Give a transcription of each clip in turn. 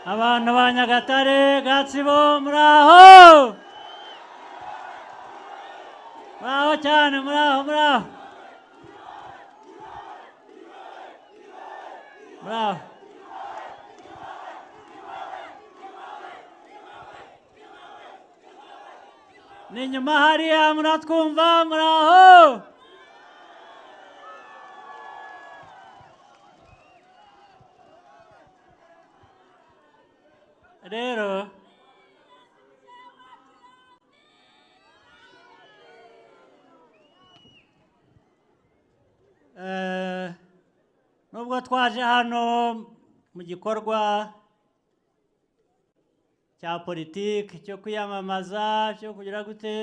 Abantu ba Nyagatare, Gatsibo, muraho! Muraho cyane, muraho, muraho! Muraho! Ni nyuma hariya muratwumva, muraho! Rero nubwo twaje hano mu gikorwa cya politiki cyo kwiyamamaza cyo kugira gute,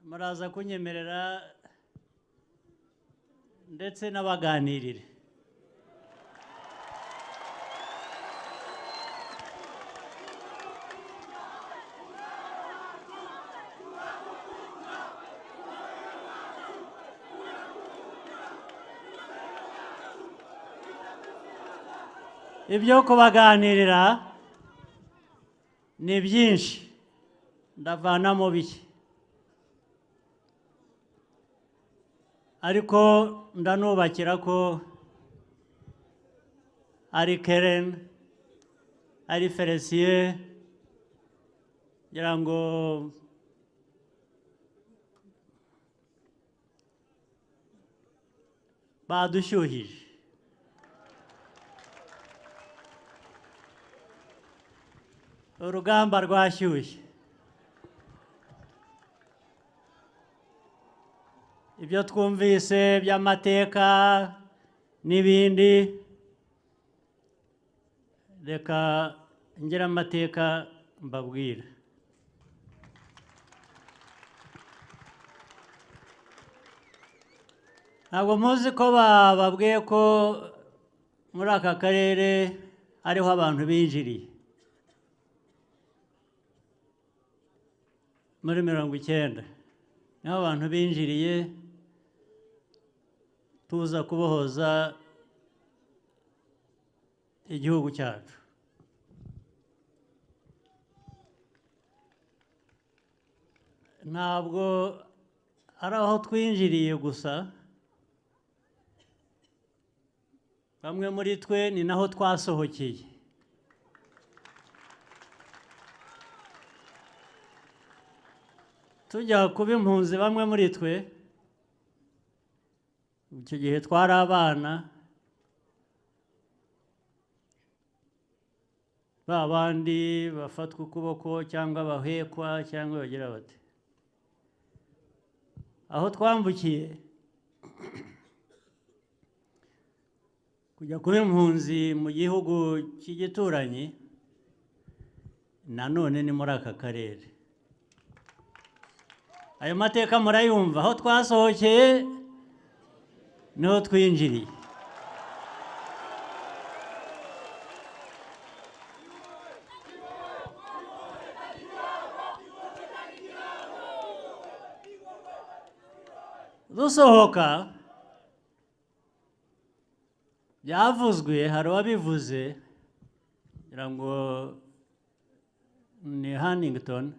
muraza kunyemerera ndetse n'abaganirire. Ibyo kubaganirira ni byinshi, ndavanamo bike, ariko ndanubakira ko ari Keren, ari Felicien, ngira ngo badushyuhije. Urugamba rwashyushye, ibyo twumvise by'amateka n'ibindi, reka ngira amateka mbabwira. Ntabwo muzi ko bababwiye ko muri aka karere hariho abantu binjiriye muri 90, niho abantu binjiriye tuza kubohoza igihugu cyacu. Ntabwo ari aho twinjiriye gusa, bamwe muri twe ni naho twasohokeye. Tujya kuba impunzi bamwe muri twe, icyo gihe twari abana, ba bandi bafatwa ukuboko cyangwa bahekwa cyangwa bagira bate. Aho twambukiye kujya kuba impunzi mu gihugu cy'igituranyi, nanone ni muri aka karere. Ayo mateka murayumva, aho twasohokeye niho twinjiriye. Dusohoka byavuzwe, hari uwabivuze ngira ngo ni Huntington,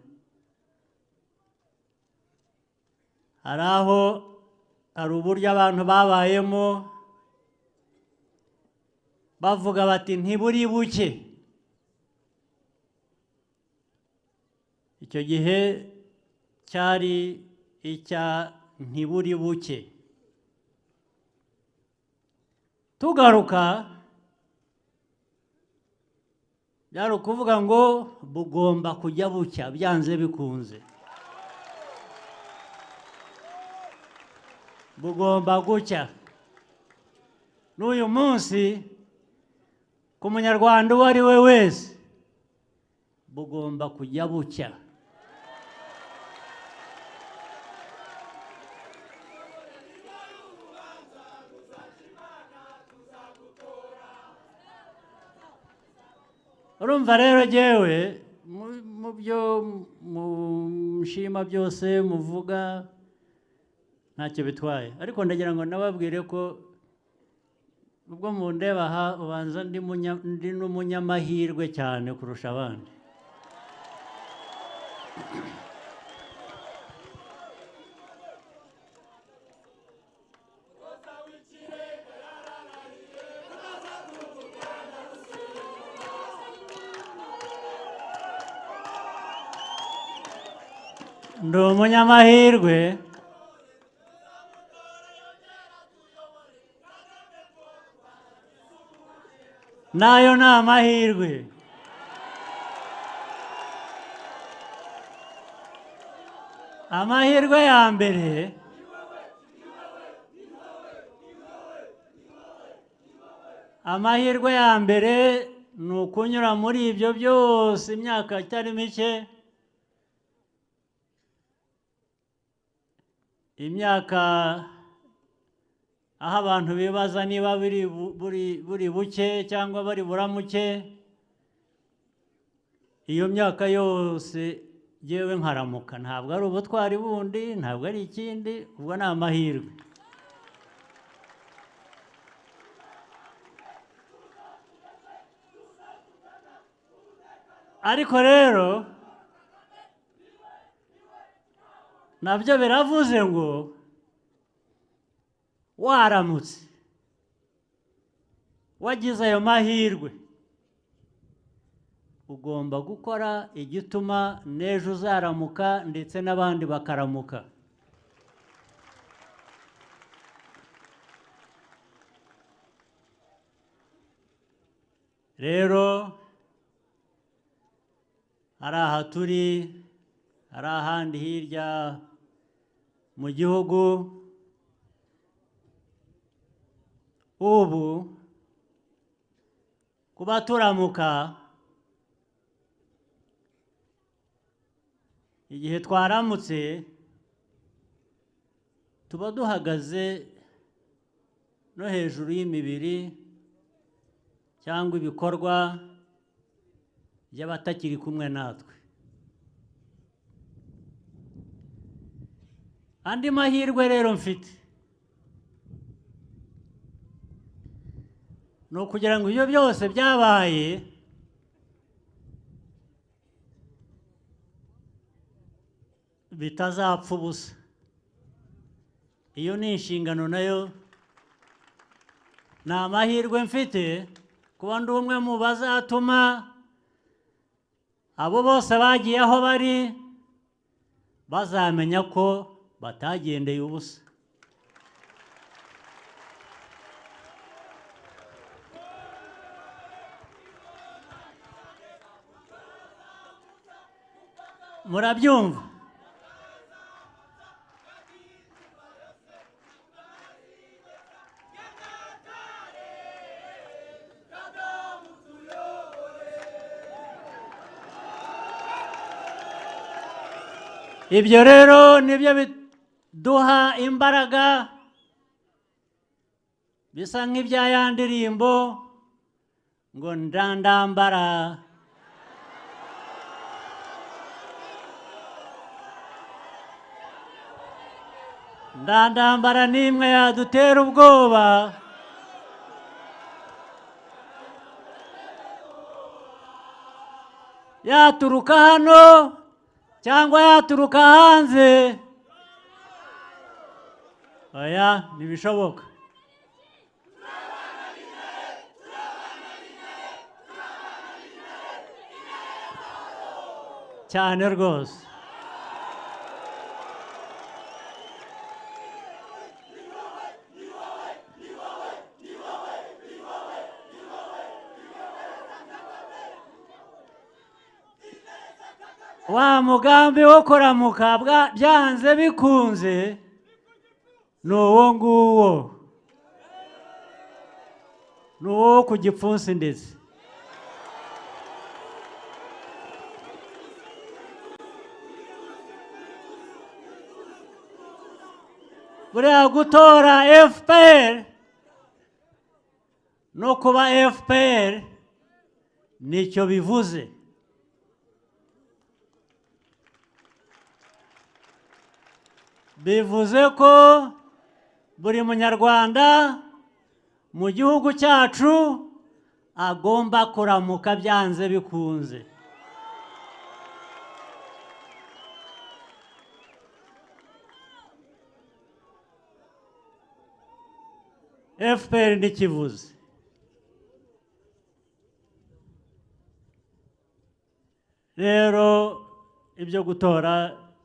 hari aho hari uburyo abantu babayemo bavuga bati ntiburi buke. Icyo gihe cyari icya ntiburi buke. Tugaruka byari ukuvuga ngo bugomba kujya bucya byanze bikunze, bugomba gucya. N'uyu munsi ku munyarwanda uwo ari we wese bugomba kujya bucya. Urumva rero jewe mu byo mushima byose muvuga ntacyo bitwaye, ariko ndagira ngo nababwire ko Ubwo mundeba aha ubanza ndi n'umunyamahirwe cyane kurusha abandi. Ndi umunyamahirwe nayo ni amahirwe. Amahirwe ya mbere ni ukunyura muri ibyo byose imyaka itari mike, imyaka aho abantu bibaza niba buri buke cyangwa bari buramuke. Iyo myaka yose yewe nkaramuka, ntabwo ari ubutwari bundi, ntabwo ari ikindi, ubwo ni amahirwe. Ariko rero nabyo biravuze ngo waramutse wagize ayo mahirwe, ugomba gukora igituma n'ejo uzaramuka ndetse n'abandi bakaramuka. Rero ari aha turi, ari ahandi hirya mu gihugu, ubu kuba turamuka, igihe twaramutse tuba duhagaze no hejuru y'imibiri cyangwa ibikorwa by'abatakiri kumwe natwe. Andi mahirwe rero mfite ni ukugira ngo ibyo byose byabaye bitazapfa ubusa. Iyo ni inshingano nayo, ni amahirwe mfite kuba ndi umwe mu bazatuma abo bose bagiye aho bari bazamenya ko batagendeye ubusa. Murabyumva? Ibyo rero nibyo biduha imbaraga, bisa nk'ibya ya ndirimbo ngo ndandambara. Ndandambara n'imwe yadutera ubwoba. Yaturuka hano cyangwa yaturuka hanze, oya ntibishoboka. Cyane rwose. Wa mugambi wo kuramuka byanze bikunze ni uwo nguwo, ni uwo ku gipfunsi ndetse. Buriya gutora FPR no kuba FPR nicyo bivuze. Bivuze ko buri munyarwanda mu gihugu cyacu agomba kuramuka byanze bikunze. FPR ntikivuze. Rero ibyo gutora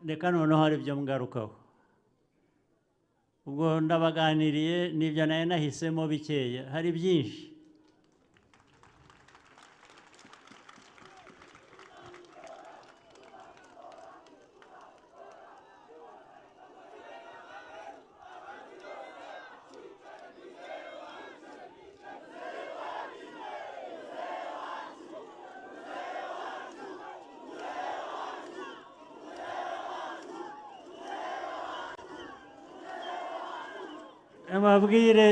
reka noneho hari ibyo ngarukaho. Ubwo ndabaganiriye n'ibyo nayo nahisemo bikeya, hari byinshi. Amabwire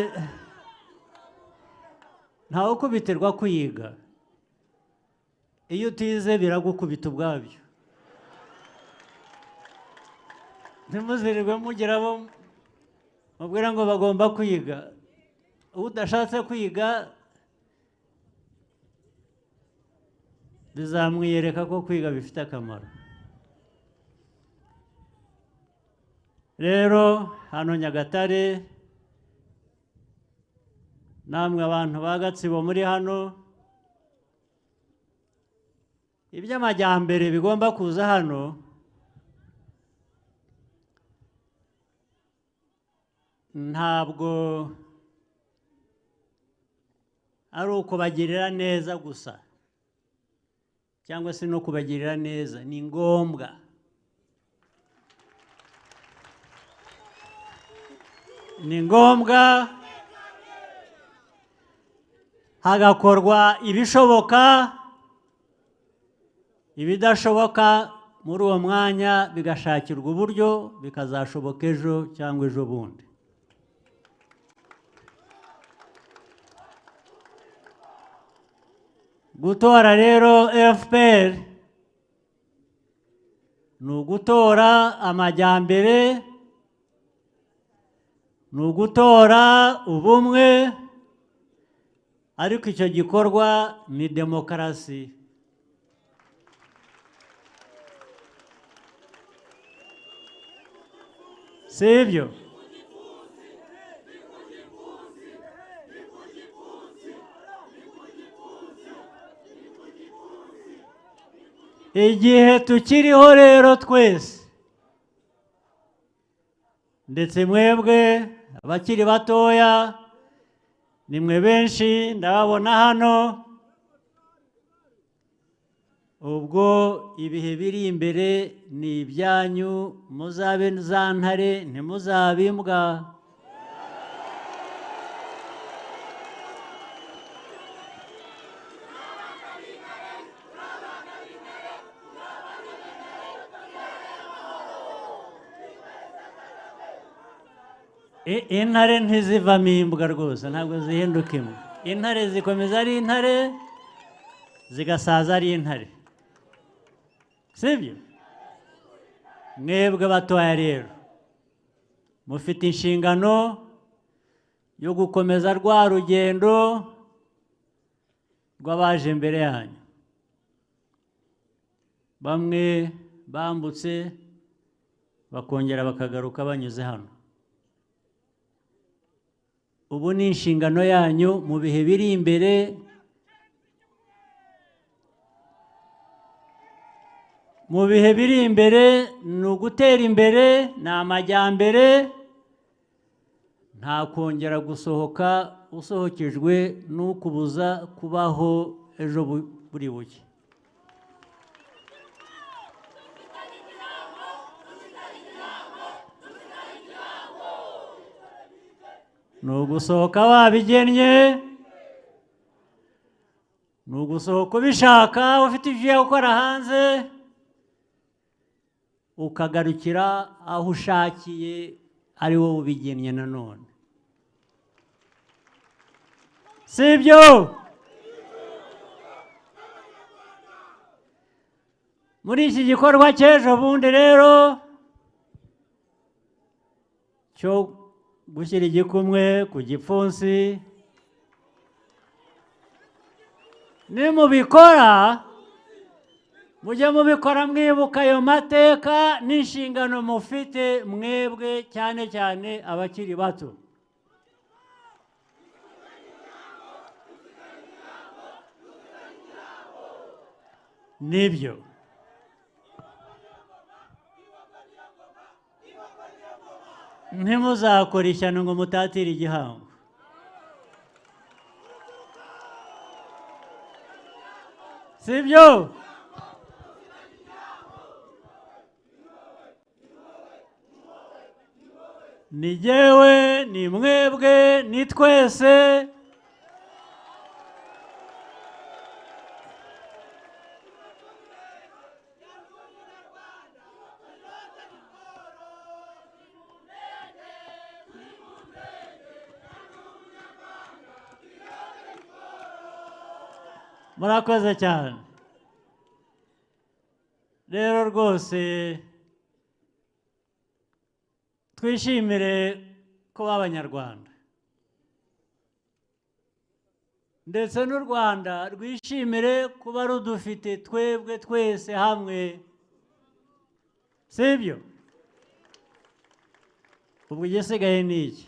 ntawe ukubitirwa kwiga, iyo utize biragukubita ubwabyo. Ntimuzirirwe mugira abo mubwira ngo bagomba kwiga, udashatse kwiga bizamwiyereka ko kwiga bifite akamaro. Rero hano Nyagatare namwe abantu ba Gatsibo muri hano, iby'amajyambere bigomba kuza hano ntabwo ari ukubagirira neza gusa cyangwa se no kubagirira neza, ni ngombwa. Ni ngombwa hagakorwa ibishoboka, ibidashoboka muri uwo mwanya bigashakirwa uburyo bikazashoboka ejo cyangwa ejo bundi. Gutora rero FPR ni ugutora amajyambere, ni ugutora ubumwe, ariko icyo gikorwa ni demokarasi. Sibyo? Igihe tukiriho rero twese, ndetse mwebwe abakiri batoya nimwe benshi ndababona hano, ubwo ibihe biri imbere ni ibyanyu, muzabe za ntare ntimuzabe imbwa. Intare ntizivamo imbwa rwose, ntabwo zihinduka imbwa. Intare zikomeza ari intare, zigasaza ari intare, sibyo? Mwebwe batoya rero mufite inshingano yo gukomeza rwa rugendo rw'abaje imbere yanyu. Bamwe bambutse bakongera bakagaruka banyuze hano. Ubu ni inshingano yanyu mu bihe biri imbere mu bihe biri imbere ni ugutera imbere, ni amajyambere, nta kongera gusohoka usohokejwe n'ukubuza kubaho ejo buri buke. Ni ugusohoka wabigennye, ni ugusohoka ubishaka, ufite ibyo gukora hanze, ukagarukira aho ushakiye ari wowe ubigennye nanone, sibyo? Muri iki gikorwa cy'ejo bundi rero cyo gushyira igikumwe ku gipfunsi, Nimubikora mujye mubikora mwibuka ayo mateka n'inshingano mufite mwebwe, cyane cyane abakiri bato. Nibyo ntimuzakore ishyano ngo mutatire igihango. Sibyo? Ni jyewe, ni mwebwe, ni twese. Murakoze cyane. Rero rwose twishimire kuba Abanyarwanda, ndetse n'u Rwanda rwishimire kuba rudufite twebwe twese hamwe. Sibyo? Ubwo igisigaye ni iki?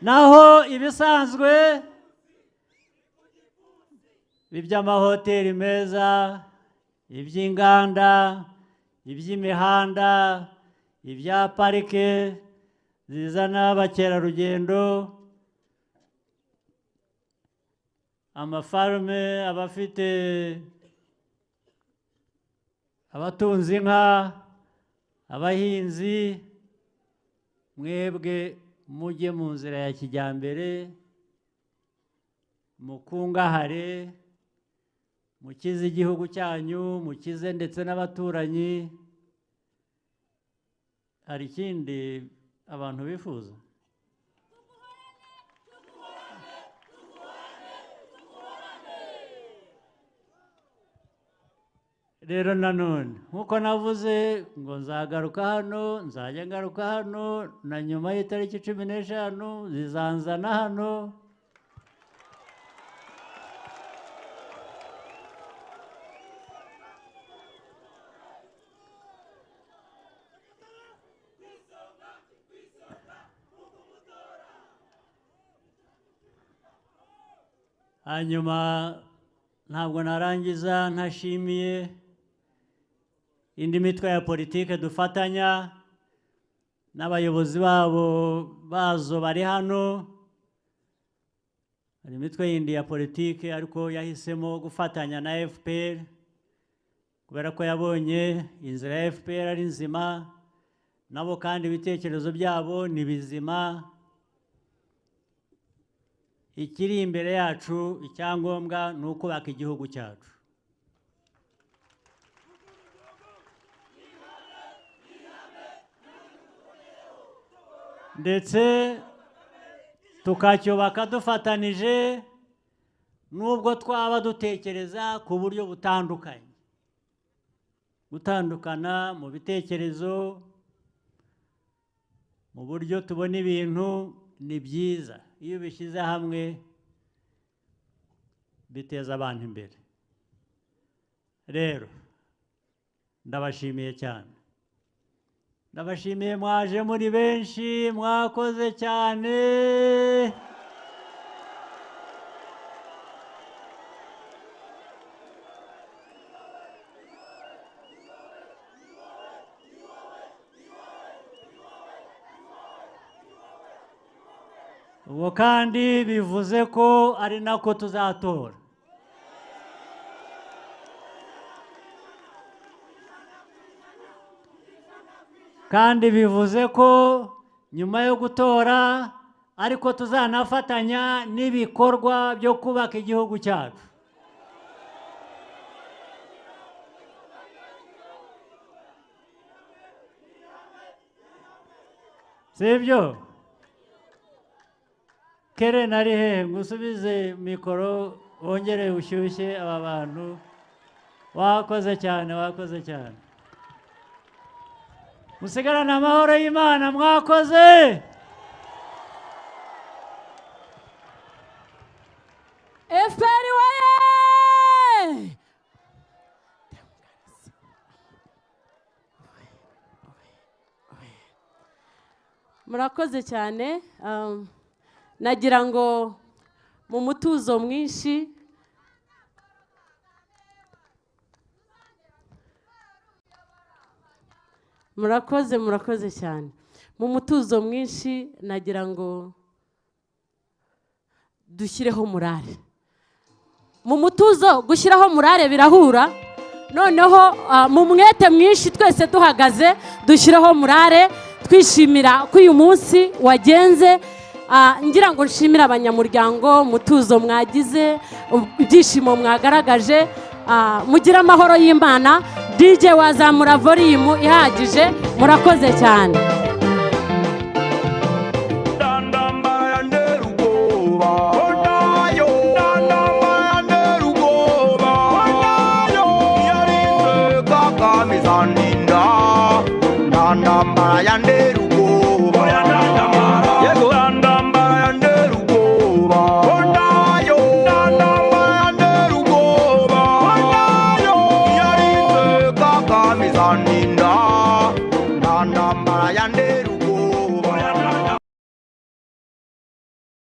Naho ibisanzwe iby'amahoteli meza, iby'inganda, iby'imihanda, ibya parike zizana abakerarugendo, amafarume, abafite abatunze inka, abahinzi, mwebwe mujye mu nzira ya kijyambere, mukungahare, mukize igihugu cyanyu, mukize ndetse n'abaturanyi. Hari ikindi abantu bifuza? Rero nanone nkuko navuze ngo nzagaruka hano, nzajya ngaruka hano na nyuma y'itariki 15 zizanzana hano. Hanyuma ntabwo narangiza ntashimiye indi mitwe ya politike dufatanya n'abayobozi babo bazo bari hano. Hari imitwe yindi ya politike ariko yahisemo gufatanya na FPR kubera ko yabonye inzira ya FPR ari nzima, nabo kandi ibitekerezo byabo ni bizima. Ikiri imbere yacu icyangombwa ni ukubaka igihugu cyacu. Ndetse tukacyubaka dufatanije, nubwo twaba dutekereza ku buryo butandukanye. Gutandukana mu bitekerezo, mu buryo tubona ibintu ni byiza. Iyo bishyize hamwe biteza abantu imbere. Rero ndabashimiye cyane, ndabashimiye, mwaje muri benshi, mwakoze cyane. Ubwo kandi bivuze ko ari nako tuzatora. Kandi bivuze ko nyuma yo gutora ariko tuzanafatanya n'ibikorwa byo kubaka igihugu cyacu. Sibyo? Kere nari hehe ngusubize mikoro wongere ushyushye aba bantu. Wakoze cyane, wakoze cyane. Musigarane amahoro y'Imana. Mwakoze. FPR waye! Murakoze cyane. Nagira ngo mu mutuzo mwinshi murakoze, murakoze cyane. Mu mutuzo mwinshi nagira ngo dushyireho murare. Mu mutuzo gushyiraho murare birahura, noneho mu mwete mwinshi twese duhagaze dushyiraho murare, twishimira ko uyu munsi wagenze. Ngira ngo nshimire abanyamuryango mutuzo mwagize, ibyishimo mwagaragaje. Mugire amahoro y'Imana. DJ wazamura volume ihagije. Murakoze cyane. Ndambara.